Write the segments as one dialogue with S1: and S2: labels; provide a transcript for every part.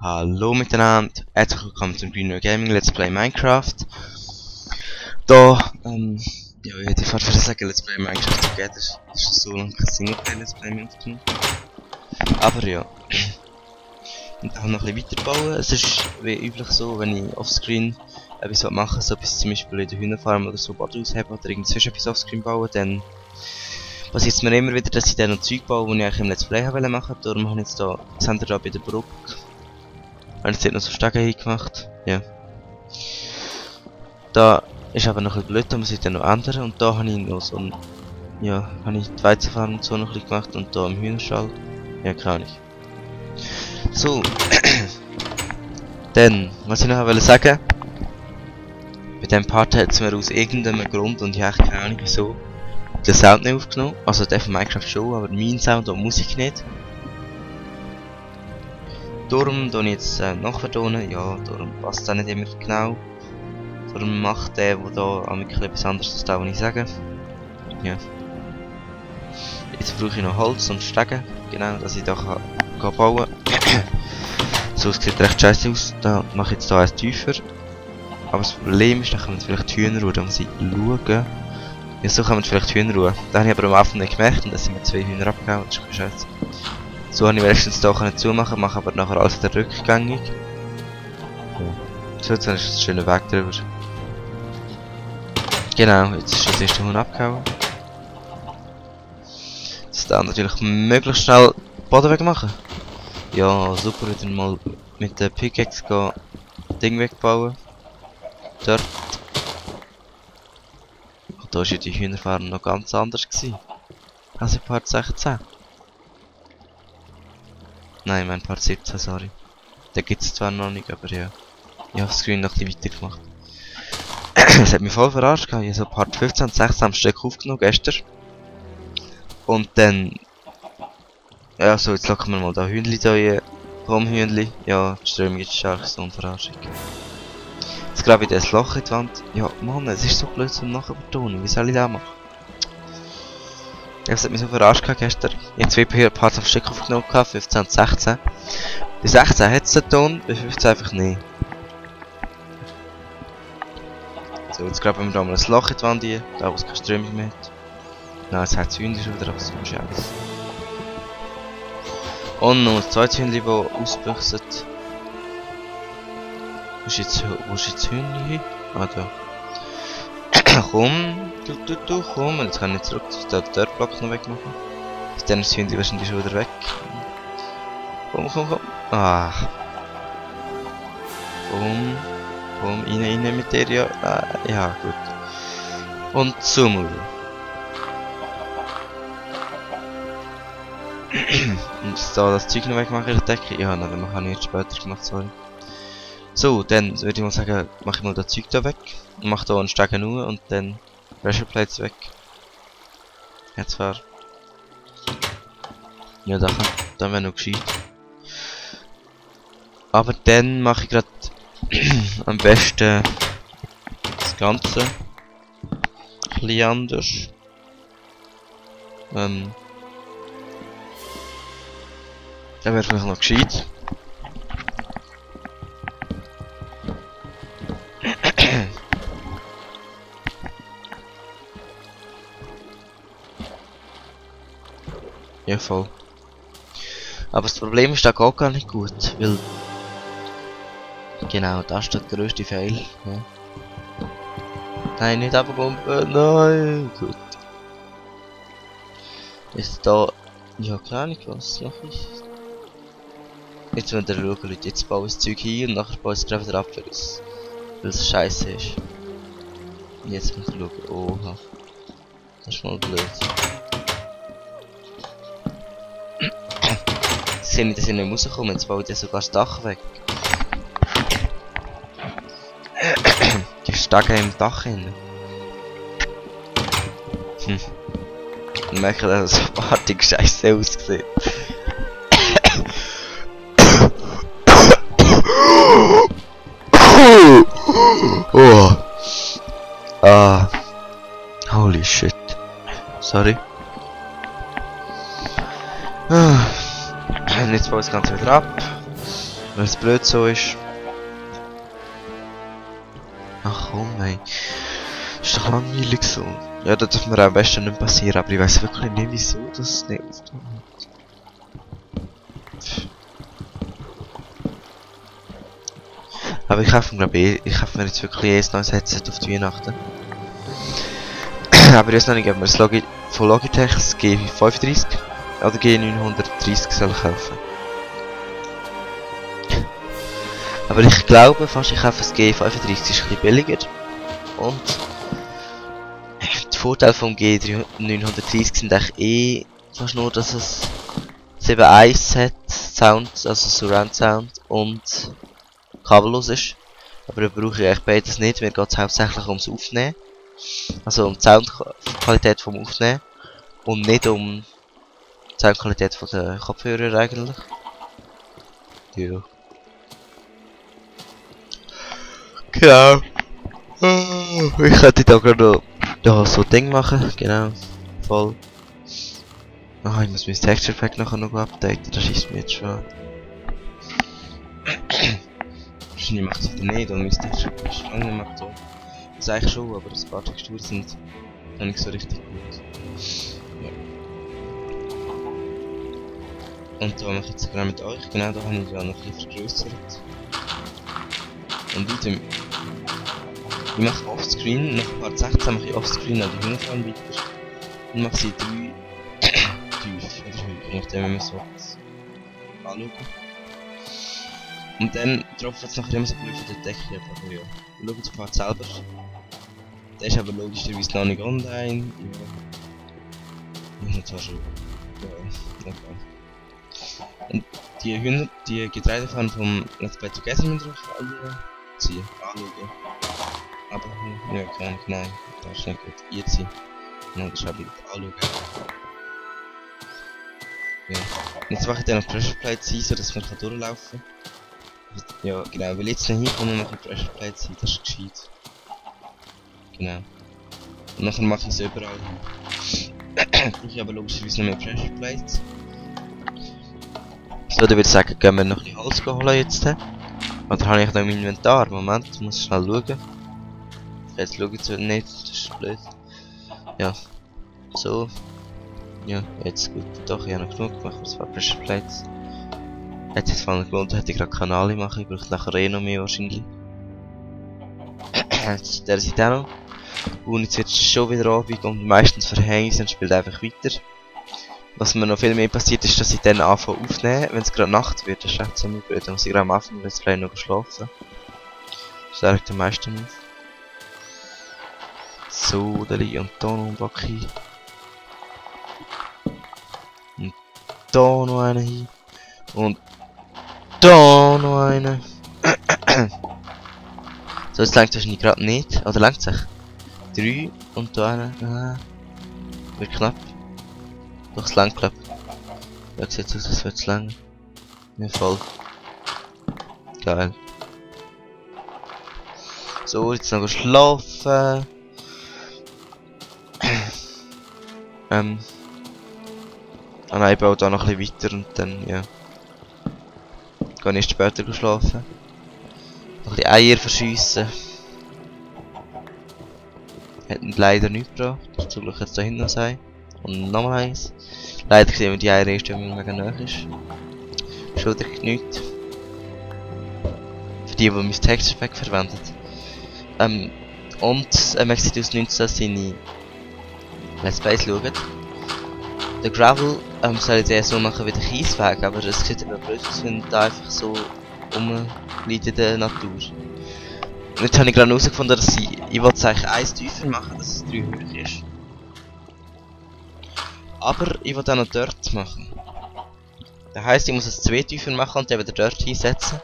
S1: Hallo miteinander, herzlich willkommen zum Green Gaming Let's Play Minecraft. Da, ja, ich hätte fast wieder sagen, Let's Play Minecraft Together. Das ist so lange kein Singleplay Let's Play mehr aufgenommen. Aber ja. Und dann noch ein bisschen weiterbauen. Es ist wie üblich so, wenn ich offscreen etwas mache, so bis zum Beispiel in der Hühnerfarm oder so Bad aushebe oder irgend sonst etwas offscreen bauen, dann passiert es mir immer wieder, dass ich dann noch Zeug baue, die ich eigentlich im Let's Play machen wollte. Darum habe ich jetzt da, seht ihr da bei der Brücke, habe ich jetzt noch so Stege hingemacht. Ja. Da ist aber noch ein bisschen blöd, da muss ich dann noch ändern. Und da habe ich noch so ein, ja, habe ich die Weizenfarm und so noch ein bisschen gemacht und da im Hühnerstall. Ja, keine Ahnung. So. Dann, was ich noch wollte sagen, bei diesem Part hat es mir aus irgendeinem Grund, und ich habe echt keine Ahnung wieso, den Sound nicht aufgenommen. Also der von Minecraft schon, aber mein Sound und Musik nicht. Darum tue ich jetzt nachvertonen, ja, darum passt es auch nicht immer genau. Darum macht der da etwas anderes als das, was ich sage. Ja. Jetzt brauche ich noch Holz und Stege, genau, dass ich da kann bauen kann. So, es sieht recht scheiße aus, da mache ich jetzt hier eins tiefer. Aber das Problem ist, da kommen vielleicht Hühnerruhe, da muss ich schauen. Ja, so kommen vielleicht Hühnerruhe. Da habe ich aber am Anfang nicht gemerkt und da sind mir 2 Hühner abgehauen, das ist ein scheiße. So habe ich wenigstens hier zumachen, mache aber nachher alles wieder rückgängig. Ja. So, jetzt ist ein schöner Weg drüber. Genau, jetzt ist das erste Huhn abgehauen. Jetzt dann natürlich möglichst schnell Boden wegmachen. Ja, super, wieder mal mit der Pickaxe gehen, Ding wegbauen. Dort. Und da war ja die Hühnerfarm noch ganz anders gewesen. Also in Part 16. Nein, mein Part 17, sorry. Da gibt es zwar noch nicht, aber ja. Ich habe das Screen noch ein bisschen weitergemacht. Das hat mich voll verarscht. Ich habe so Part 15 und 16 am Stück aufgenommen gestern. Und dann... Ja, so, jetzt locken wir mal da Hühnli da rein. Hühnli. Ja, die Strömung ist stark, so eine Verarschung. Jetzt grabe ich das Loch in die Wand. Ja, Mann, es ist so blöd zum Nachbetonen. Wie soll ich das machen? Ja, es hat mich so verarscht gestern. Ich habe 2 Parts am Stück aufgenommen, 15 und 16. Bei 16 hat es den Ton, bei 15 einfach nicht. So, jetzt graben wir da mal ein Loch in die Wand rein, da wo es keine Strömung mehr hat. Nein, es hat das Hühnchen schon wieder, aber so ist alles. Und noch ein zweites Hühnchen, das ausbüchset. Wo ist jetzt das Hühnchen hin? Ah, da. Komm, du, komm. Und jetzt kann ich zurück, den Dirtblock noch wegmachen. Dann ist das Hühnchen wahrscheinlich schon wieder weg. Komm. Ah. Komm, rein mit dir, ja. Ja, gut. Und zum Und jetzt da das Zeug noch wegmachen in der Decke. Ja, nein, dann habe ich jetzt später gemacht, sorry. So, dann würde ich mal sagen, mache ich mal das Zeug da weg. Und mache da einen Stegen nur und dann Pressure Plates weg. Jetzt zwar. Ja, dann wäre noch gescheit. Aber dann mache ich gerade am besten das Ganze ein bisschen anders. Dann wäre vielleicht noch gescheit. Ja, voll. Aber das Problem ist, da geht gar nicht gut, weil... Genau, da steht der grösste Fail. Ja. Nein, nicht abgumpen, nein! Gut. Jetzt da... Ja, keine Ahnung, was mache ich? Jetzt müssen wir schauen, Leute, jetzt baue ich das Zeug hin und nachher baue ich es wieder ab, weil es scheiße ist. Und jetzt muss ich schauen, oha. Das ist mal blöd. Ich sehe nicht, dass ich nicht rauskomme, jetzt baue ich sogar das Dach weg. Die Stege im Dach hin. Ich merke, dass es so artig scheiße aussieht. Oh. Ah. Holy shit. Sorry. Und jetzt baue ich das Ganze wieder ab. Wenn es blöd so ist. Ach komm, ey. Ist doch langweilig so. Ja, das darf mir auch am besten nicht passieren, aber ich weiß wirklich nicht, wieso das nicht aufgetan hat. Aber ich kaufe mir, glaube ich kaufe mir jetzt wirklich ein neues Headset auf die Weihnachten. Aber ich weiß noch nicht, ob mir das von Logitech das G35 oder G930 soll kaufen. Aber ich glaube fast, ich kaufe das G35, ist ein bisschen billiger. Und die Vorteile vom G930 sind eigentlich fast nur, dass es 7.1 hat, Sound, also Surround Sound und kabellos ist. Aber da brauche ich eigentlich beides nicht, mir geht es hauptsächlich ums Aufnehmen. Also um die Soundqualität vom Aufnehmen und nicht um die Soundqualität von den Kopfhörern eigentlich. Ja. Genau. Ich könnte da gerade noch so ein Ding machen, genau. Voll. Ah, ich muss mein Texture Pack nachher noch updaten, das ist mir jetzt schon. Wahrscheinlich macht es wieder nicht, und mein Texture Pack ist lange nicht mehr aktuell. Das eigentlich schon, aber ein paar Texturen sind noch nicht so richtig gut. Ja. Und da mache ich jetzt gerade mit euch, genau da habe ich ja noch ein bisschen vergrößert. Und weiter. Ich mache offscreen, nach Part 16 mache ich offscreen an die Uniform weiter. Und mache sie 3 tief oder höher, je nachdem wie man es anschauen. Und dann tropft es nachher immer so blöd von der Decke ab, aber ja. Wir schauen den Part selber. Der ist aber logischerweise noch nicht online. Ja. Ich habe zwar schon. Ja, okay. Und die Getreidefarm vom Let's Play Together müssen wir auch alle ziehen, anschauen. Aber, ja, keine Ahnung, nein, das ist nicht gut. Ihr ziehen. Nein, das ist aber anschauen. Ja. Und jetzt mache ich dann noch Pressure Plate ein, sodass man durchlaufen kann. Ja, genau, weil jetzt nicht hinkommen, mache ich Pressure Plate ein, das ist gescheit. Genau. Und nachher mache ich es überall hin. Brauche ich aber logischerweise noch mehr Pressure Plates. So, dann würde ich sagen, gehen wir noch ein bisschen Holz holen jetzt. Oder habe ich noch im Inventar? Moment, ich muss schnell schauen. Jetzt schaue ich nicht, das ist blöd. Ja. So. Ja, jetzt gut. Doch, ich habe noch genug gemacht, das war Pressure Plates. Hätte es voll gelohnt, hätte ich gerade Kanäle machen, ich brauche nachher eh noch mehr wahrscheinlich. Der sieht auch noch. Und jetzt wird es schon wieder Abend und meistens verhängt und spielt einfach weiter. Was mir noch viel mehr passiert ist, dass ich dann anfange aufzunehmen, wenn es gerade Nacht wird. Das ist echt ziemlich blöd, dann muss ich gerade am Anfang Let's Play noch schlafen. Das regt am meisten auf. So, da liegt und da noch ein Block hin. Und da noch einen hin. Und da noch einen. So, jetzt längt wahrscheinlich gerade nicht. Oder längt sich? 3 und da einen. Wird knapp. Doch, es längt, glaub. Ja, sieht aus, als würde es länger. Ja, voll. Geil. So, jetzt noch schlafen. Und ich baue da noch ein bisschen weiter und dann, ja. Gehe ich später schlafen. Noch ein bisschen Eier verschiessen. Hat leider nichts gebracht. Das soll ich jetzt da hinten sein. Und nochmal eins. Leider sehen wir die Eier erst, wenn man mega nah ist. Schuldig nichts. Für die mein Texture Pack verwendet. Und Maxi 2019 seine Let's Plays schauen. Der Gravel soll ich eher so machen wie der Kiesweg, aber es sieht immer blöd aus, wenn da einfach so rumliegt in der Natur. Und jetzt habe ich gerade herausgefunden, dass ich wollte es eigentlich eins tiefer machen, dass es 3 höher ist. Aber ich will auch noch dort machen. Das heisst, ich muss es 2 tiefer machen und dann wieder dort hinsetzen.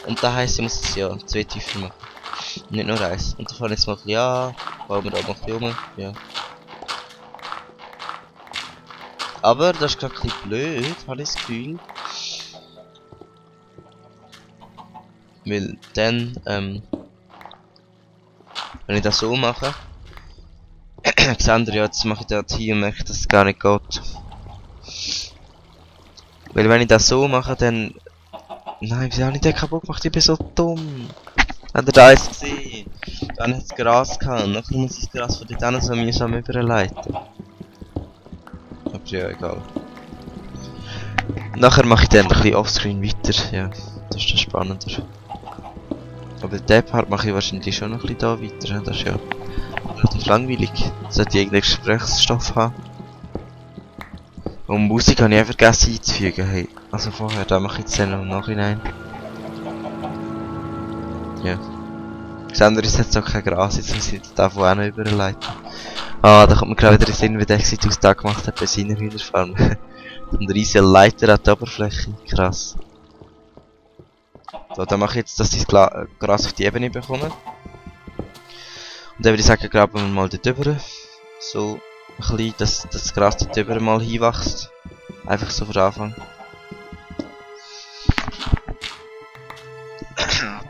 S1: Und das heisst, ich muss es ja 2 tiefer machen. Nicht nur 1. Und dann fahre ich jetzt mal ja, bauen wir da noch ein bisschen ja. Aber das ist gerade ein bisschen blöd, habe ich das Gefühl. Weil dann, wenn ich das so mache, seht ihr ja, jetzt mache ich das hier und merke, dass es gar nicht geht. Weil wenn ich das so mache, dann Nein, wieso habe ich den kaputt gemacht? Ich bin so dumm. Hat er da jetzt gesehen? Dann hat es Gras gehabt. Nachher muss ich das Gras von dort so mühsam überleiten. Aber ja, egal. Nachher mache ich dann ein bisschen offscreen weiter. Ja, das ist dann spannender. Aber den Part mache ich wahrscheinlich schon noch ein bisschen da weiter. Das ist ja relativ langweilig. Das sollte irgendeinen Gesprächsstoff haben. Und Musik habe ich auch vergessen einzufügen. Hey, also vorher, da mache ich jetzt dann noch im Nachhinein. Ja. Das andere ist jetzt auch kein Gras, jetzt muss ich davon auch noch überleiten. Ah, da kommt mir gerade wieder in den Sinn, wie der Exitus da gemacht hat bei seiner Hühnerfarm. Und riesige Leiter an der Oberfläche. Krass. So, dann mache ich jetzt, dass ich das Gras auf die Ebene bekomme. Und dann würde ich sagen, graben wir mal dort drüber. So ein bisschen, dass das Gras dort drüber mal hinwächst. Einfach so für den Anfang.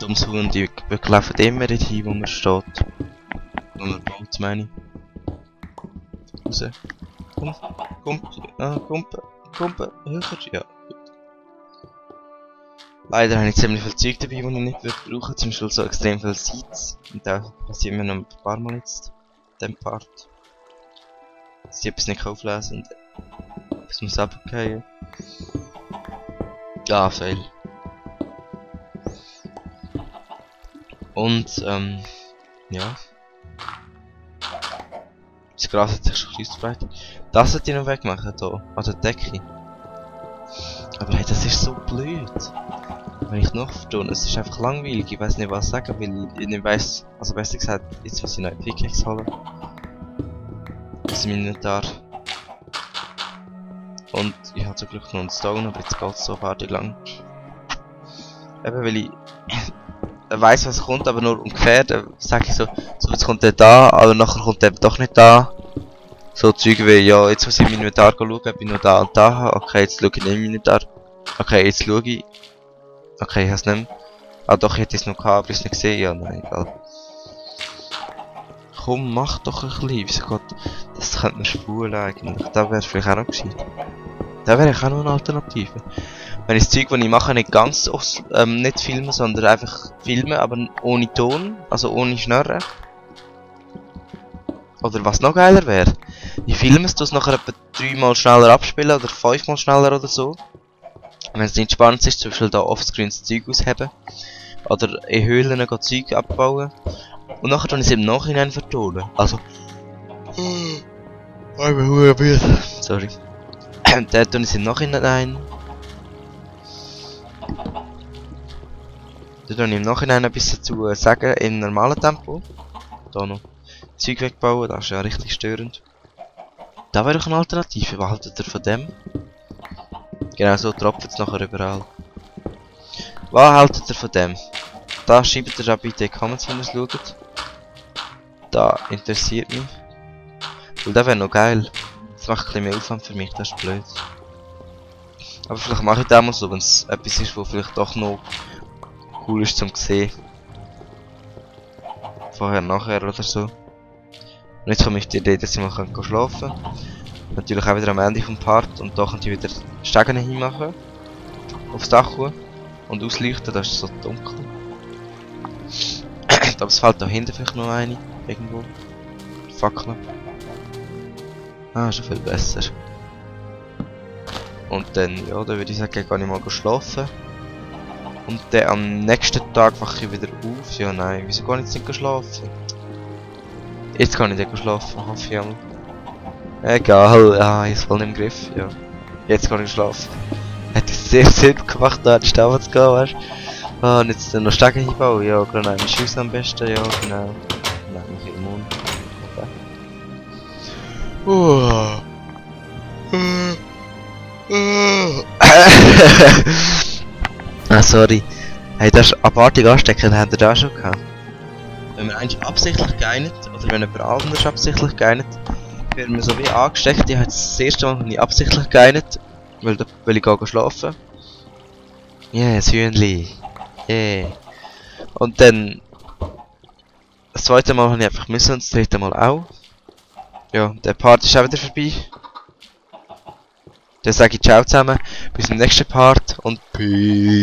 S1: Dummes Huhn, die laufen immer dort hin, wo man steht. Wo man baut, meine ich. Raus. Kumpe, höher, ja. Gut. Leider habe ich ziemlich viel Zeug dabei, das ich nicht brauchen, zum Beispiel so extrem viel Seeds. Und da passiert mir noch ein paar Mal jetzt, in diesem Part. Dass ich etwas nicht auflesen und etwas muss abgehen. Ja, fail. Und, ja. Das Gras hat sich schon ausgebreitet. Das sollte ich noch wegmachen, hier, an der Decke. Aber hey, das ist so blöd. Wenn ich noch vertue, es ist einfach langweilig, ich weiß nicht was sagen, weil ich nicht weiss, also besser gesagt, jetzt muss ich noch eine Pickaxe holen. Aus dem Inventar. Und ich habe zum Glück noch einen Stone, aber jetzt geht es so fertig lang. Eben weil ich weiss was kommt, aber nur ungefähr, dann sage ich so, jetzt kommt der da, aber nachher kommt der doch nicht da. So Zeug wie, ja, jetzt muss ich im Inventar schauen, ob ich noch da und da habe. Okay, jetzt schaue ich nicht im Inventar. Okay, jetzt schaue ich. Okay, ich habe es nicht mehr. Ah doch, ich hätte es noch gehabt, aber ich es nicht gesehen. Ja, nein, egal. Komm, mach doch ein bisschen. Wieso Gott, das könnte man spulen eigentlich. Da wäre vielleicht auch noch gescheit. Da wäre auch noch eine Alternative. Wenn ich das Zeug, das ich mache, nicht ganz nicht filmen, sondern einfach filmen, aber ohne Ton, also ohne Schnurren. Oder was noch geiler wäre, ich filme es, nachher etwa 3 mal schneller abspielen oder 5 mal schneller oder so. Wenn es nicht spannend ist, zum Beispiel da offscreen das Zeug ausheben. Oder in Höhlen Zeug abbauen. Und nachher tue ich es im Nachhinein vertonen. Also. Ich bin müde. Sorry. Dann tue ich es im Nachhinein. Dann tue ich im Nachhinein ein bisschen dazu sagen, im normalen Tempo. Da noch Zeug wegbauen, das ist ja richtig störend. Da wäre doch eine Alternative, was haltet ihr von dem? Genau so tropft es nachher überall. Was haltet ihr von dem? Da schreibt ihr auch bitte in die Comments, wenn ihr es schaut. Da interessiert mich. Weil das wäre noch geil. Das macht ein bisschen mehr Aufwand für mich, das ist blöd. Aber vielleicht mache ich das mal so, wenn es etwas ist, was vielleicht doch noch cool ist zum sehen. Vorher, nachher oder so. Und jetzt komme ich auf die Idee, dass ich mal schlafen kann. Natürlich auch wieder am Ende vom Part und da könnt ihr wieder Stegen hinmachen. Aufs Dach und ausleuchten, das ist so dunkel. Aber es fällt da hinten vielleicht noch eine, irgendwo. Fackeln. Ah, schon viel besser. Und dann, ja, dann würde ich sagen, gehe ich mal schlafen. Und dann am nächsten Tag wache ich wieder auf. Ja, nein, wieso kann ich jetzt nicht schlafen? Jetzt kann ich nicht schlafen, hoffe ich einmal. Egal, ah, ist voll im Griff, ja. Jetzt kann ich schlafen. Hätte es sehr Sinn gemacht, da die Stau zu gehen, weißt du? Ah, und jetzt noch Stege hinbauen, ja, genau, meine Schüsse am besten, ja, genau. Nein, noch im Mund. Ah, sorry. Hey, das ist abartig anstecken, habt ihr das schon gehabt? Wenn man eigentlich absichtlich geinert, oder wenn jemand anders absichtlich geinert, wird man so wie angesteckt. Ich habe das erste Mal nicht absichtlich geinert, weil ich gehe schlafen. Yeah, das Hühnli. Yeah. Und dann das zweite Mal habe ich einfach müssen und das dritte Mal auch. Ja, der Part ist auch wieder vorbei. Dann sage ich ciao zusammen, bis zum nächsten Part und peace.